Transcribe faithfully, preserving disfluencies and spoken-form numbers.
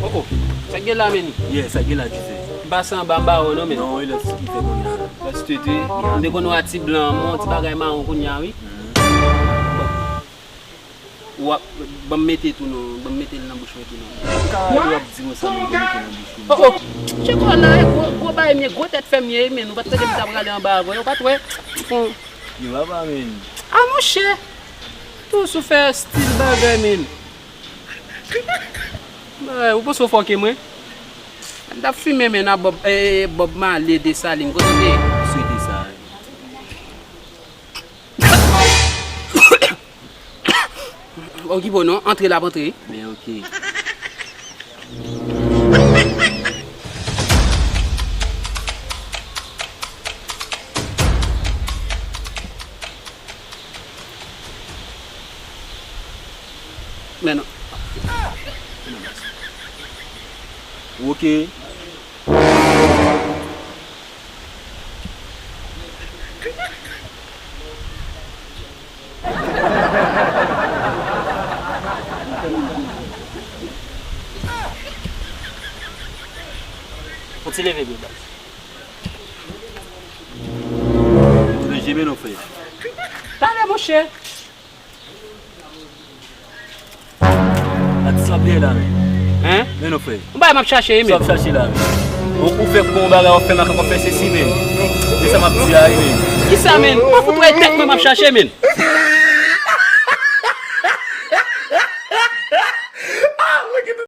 Oh, oh. Sa k gen la, men? Yeah, sa k gen la, tu sais. M pase anba, m pa wè w non, men. Non, e lòt ki fè kounye a. Lòt street, wi. M te konn wè ti blan, yon ti bagay mawon kounye a, wi. Bon. W ap, ban m mete tou non, ban m mete l nan bouch mwen tou non. Sa w ap di konsa, men, ban m mete nan bouch ou. Oh, oh. Tcheko la, gwo, gwo bagay m ye, gwo tèt fè m ye, men, ou pa t tande m t ap rale anba avè w, ou pa t wè. Bon. Yo, papa, men. Ah, monchè. Tou sou fè stil bagay, men. Bagay, ou panse w fòke mwen? M t ap fimen, men, a Bob, eh, Bob Marley, Desalin, kote w te ye? Swete sa. Okipe w non, antre l ap antre. Men oke. Men non. Oke. Fò ti leve byen baz. Mwen jeme non frè. Talè monchè. Atis la ap dèyè la men. Hein? Men non frè. Yon bagay m ap chache wi men. Sa w ap chache la men. Ou, ou fè bon bagay, w ap fè makak, w ap fè sesi men. Se sa m ap di a wi men. Kisa men? Ou pa fout wè tèt mwen m ap chache men.